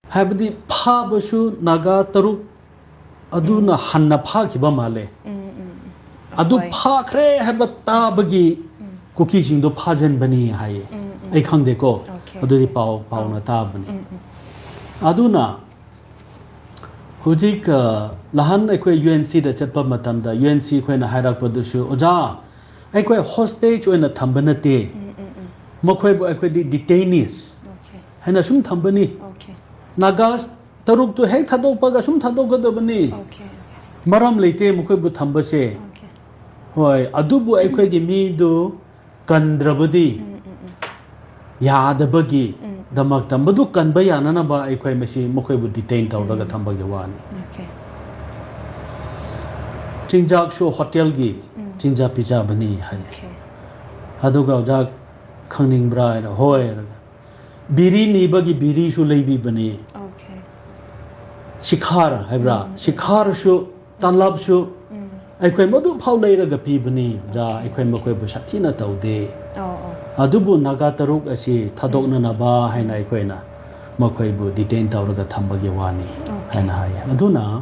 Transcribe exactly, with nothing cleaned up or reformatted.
ꯍꯥꯏꯕꯗꯤ ꯐꯥꯕꯁꯨ ꯅꯥꯒꯥ ꯇꯔꯨꯛ ꯑꯗꯨꯅ ꯍꯟꯅ ꯐꯥꯈꯤꯕ ꯃꯥꯜꯂꯦ꯫ ꯎꯝ, ꯎꯝ, ꯎꯝ. ꯑꯗꯨ ꯍꯣꯏ. ꯐꯥꯈ꯭ꯔꯦ ꯍꯥꯏꯕ ꯇꯥꯕꯒꯤ ꯎꯝ. ꯀꯨꯀꯤꯁꯤꯡꯗꯣ ꯐꯥꯖꯤꯟꯕꯅꯤ ꯍꯥꯏꯌꯦ꯫ ꯎꯝ, ꯎꯝ. ꯑꯩ ꯈꯪꯗꯦꯀꯣ꯫ Okay. ꯑꯗꯨꯗꯤ ꯄꯥꯎ ꯄꯥꯎꯅ ꯇꯥꯕꯅꯤ꯫ ꯎꯝ, ꯎꯝ. ꯑꯗꯨꯅ ꯍꯧꯖꯤꯛ ꯑ, ꯅꯍꯥꯟ ꯑꯩꯈꯣꯏ ꯌꯨ ꯑꯦꯟ ꯁꯤꯗ ꯆꯠꯄ ꯃꯇꯝꯗ ꯌꯨ ꯑꯦꯟ ꯁꯤ ꯑꯩꯈꯣꯏꯅ ꯍꯥꯏꯔꯛꯄꯗꯨꯁꯨ, "ꯑꯣꯖꯥ, ꯑꯩꯈꯣꯏ ꯍꯣꯁꯇꯦꯖ ꯑꯣꯏꯅ ꯊꯝꯕ ꯅꯠꯇꯦ, ꯎꯝ, ꯎꯝ, ꯎꯝ. ꯃꯈꯣꯏꯕꯨ ꯑꯩꯈꯣꯏꯗꯤ detainees Okay. ꯍꯥꯏꯅ ꯁꯨꯝ ꯊꯝꯕꯅꯤ꯫ Okay. ꯅꯥꯒꯥ ꯇꯔꯨꯛꯇꯨ ꯍꯦꯛ ꯊꯥꯗꯣꯛꯄꯒ ꯁꯨꯝ ꯊꯥꯗꯣꯛꯀꯗꯕꯅꯤ꯫ Okay. ꯃꯔꯝ ꯂꯩꯇꯦ ꯃꯈꯣꯏꯕꯨ ꯊꯝꯕꯁꯦ꯫ Okay. ꯍꯣꯏ, ꯑꯗꯨꯕꯨ ꯑꯩꯈꯣꯏꯒꯤ ꯃꯤꯗꯨ ꯀꯟꯗ꯭ꯔꯕꯗꯤ ꯎꯝ, ꯎꯝ, ꯎꯝ. ꯌꯥꯗꯕꯒꯤ ꯎꯝ. ꯗꯃꯛꯇ ꯃꯗꯨ ꯀꯟꯕ ꯌꯥꯅꯅꯕ ꯑꯩꯈꯣꯏ ꯃꯁꯤ ꯃꯈꯣꯏꯕꯨ detain ꯇꯧꯔꯒ ꯎꯝ. ꯊꯝꯕꯒꯤ ꯋꯥꯅꯤ꯫ Okay. ꯆꯤꯟꯖꯥꯛꯁꯨ ꯍꯣꯇꯦꯜꯒꯤ ꯎꯝ. ꯆꯤꯟꯖꯥꯛ ꯄꯤꯖꯕꯅꯤ ꯍꯥꯏ꯫ Okay. ꯑꯗꯨꯒ ꯑꯣꯖꯥ ꯈꯪꯅꯤꯡꯕ꯭ꯔꯥ ꯍꯥꯏꯅ, "ꯍꯣꯏ" ꯍꯥꯏꯔꯒ, ꯕꯤꯔꯤ ꯅꯤꯕꯒꯤ ꯕꯤꯔꯤꯁꯨ ꯂꯩꯕꯤꯕꯅꯤ꯫ Okay. ꯁꯤꯈꯥꯔ ꯍꯥꯏꯕ꯭ꯔꯥ? ꯎꯝ. ꯁꯤꯈꯥꯔꯁꯨ, ꯇꯂꯕꯁꯨ ꯎꯝ. ꯑꯩꯈꯣꯏ ꯃꯗꯨ ꯐꯥꯎ ꯂꯩꯔꯒ ꯄꯤꯕꯅꯤ꯫ ꯑꯣꯖꯥ, Okay. ꯑꯩꯈꯣꯏ ꯃꯈꯣꯏꯕꯨ ꯁꯥꯊꯤꯅ ꯇꯧꯗꯦ꯫ ꯑꯣ, ꯑꯣ. ꯑꯗꯨꯕꯨ ꯅꯥꯒꯥ ꯇꯔꯨꯛ ꯑꯁꯤ ꯊꯥꯗꯣꯛꯅꯅꯕ ꯍꯥꯏꯅ ꯑꯩꯈꯣꯏꯅ ꯃꯈꯣꯏꯕꯨ detain ꯇꯧꯔꯒ ꯊꯝꯕꯒꯤ ꯋꯥꯅꯤ Okay. ꯍꯥꯏꯅ ꯍꯥꯏꯌꯦ꯫ ꯑꯗꯨꯅ